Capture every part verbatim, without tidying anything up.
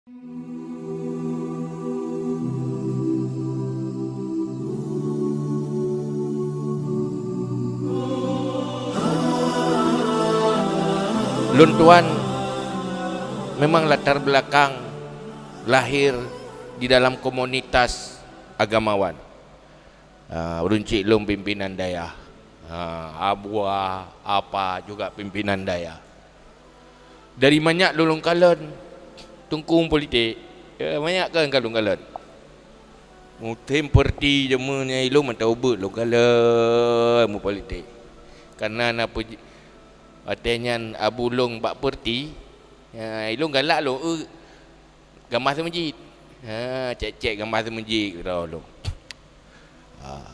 Lôn tuan memang latar belakang lahir di dalam komunitas agamawan. Ah, ureuëng chik lôn pimpinan dayah. Ah, abuah, apa juga pimpinan dayah. Dari manyak lôn kalon teungku politik, ya, manyak kan ka lôn kalon. Musim perti jameun nyang ilôn mantong ubeut lôn kalon mu politik. Karena na peuj-, watée nyan abu lôn bak perti, ya, ilôn galak lôn, eu, gambar seumeujid. Ha, cek-cek gambar seumeujid keudroe lôn. Ha.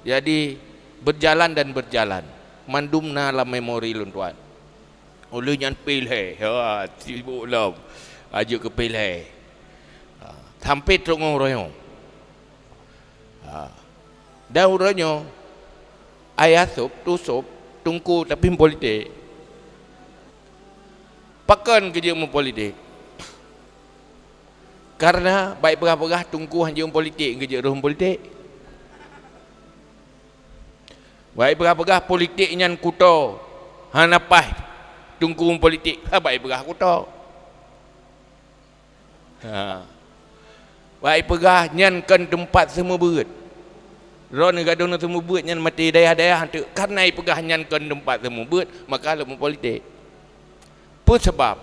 Jadi, berjalan dan berjalan. Mandum na lam memori lôn tuan. Uleh nyan pih lhée, ha, sibuk lom. Ajuk keu pih lhée. Ha. Sampai trok ngon uroe nyoe. Ha. Dan uroe nyoe, ayah sôb, tu sôb, teungku tapi politik. Pakon keu jeuet meupolitik? Karena baik peugah-peugah teungku han jeuet politik, keu jeuet roh politik. Baik peugah-peugah politik nyan kuto, hana paih teungku politik, ha, baik peugah kuto. Ha. Baik peugah nyan kon teumpat seumeubeuet. Droeneuh gadôh seumeubeuet nyan maté dayah-dayah teuk, karena ipeugah nyan kon teumpat seumeubeuet, maka lom politik. Peue sabab?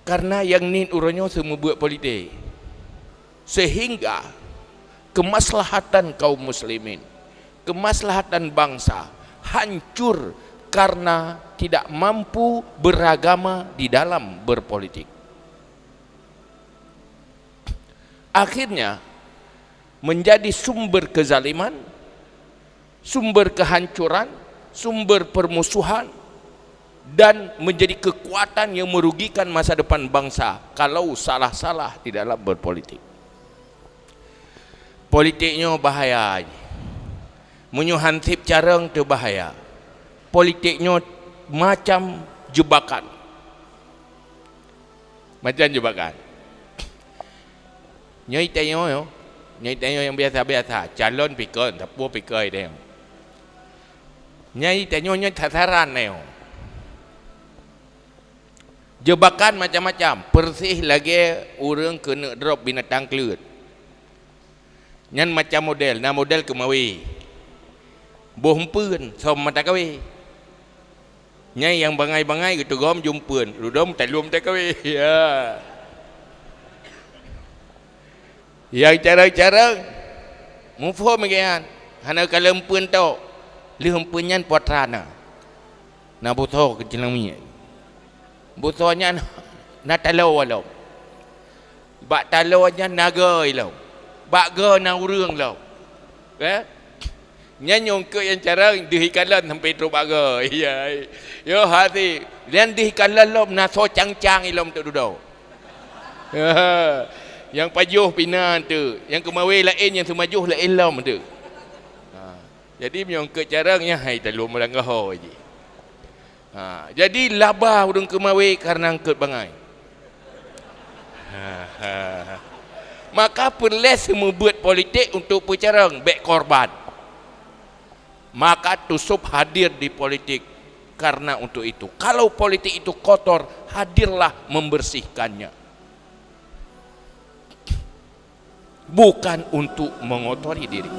Karena nyang niet uroe nyoe seumeubeuet politik, sehingga kemaslahatan kaum muslimin, kemaslahatan bangsa hancur karena tidak mampu beragama di dalam berpolitik. Akhirnya, menjadi sumber kezaliman, sumber kehancuran, sumber permusuhan, dan menjadi kekuatan yang merugikan masa depan bangsa kalau salah-salah di dalam berpolitik. Politik nyoe bahaya. Meunyoe hansip carông teuh bahaya. Politik nyoe macam jebakan. Macam jebakan. Nyoe tanyoe, nyoe tanyoe nyang biasa-biasa, calon pikon, sapeue pikon tanyoe. Nyoe tanyoe nyoe sasaran tanyoe. Jebakan macam-macam, persis lagée ureuëng keuneuk drop binatang kleuet. Nyan macam model, na model keumawe. Boh umpeuen, som mata kawé. Nyan nyang bangai-bangai geuteugom jumpeuen, ludom talom mata kawé. Ya. Nyang carông-carông, muphom lagée nyan, hana kalon umpeuen tok. Lheueh umpeuen nyan putra na. Na butho keuceuleueng minyeuk. Butho nyan na taloe lom. Bak taloe nyan na goe lom. Bak goe na ureuëng lom. Eh? Nyan nyang keu nyang carông deuh ikalon sampai trok bak goe. Ya. Yo hati. Nyan deuh ikalon lom na soe cang-cang ilom teuk dudoe. Nyang pajoh pih na teuk. Nyang keumawe laén nyang seumajoh laén lom teuk. Ha. Jadi meunyoe eungkôt carông nyan hai talom ureuëng gaho jih. Ha, jadi laba ureuëng keumawe kareuna eungkôt bangai. Ha, ha. Maka peureulée seumeubeuet politik untuk peucarông bék korban. Maka Tusôb hadir di politik karena untuk itu. Kalau politik itu kotor, hadirlah membersihkannya. Bukan untuk mengotori diri.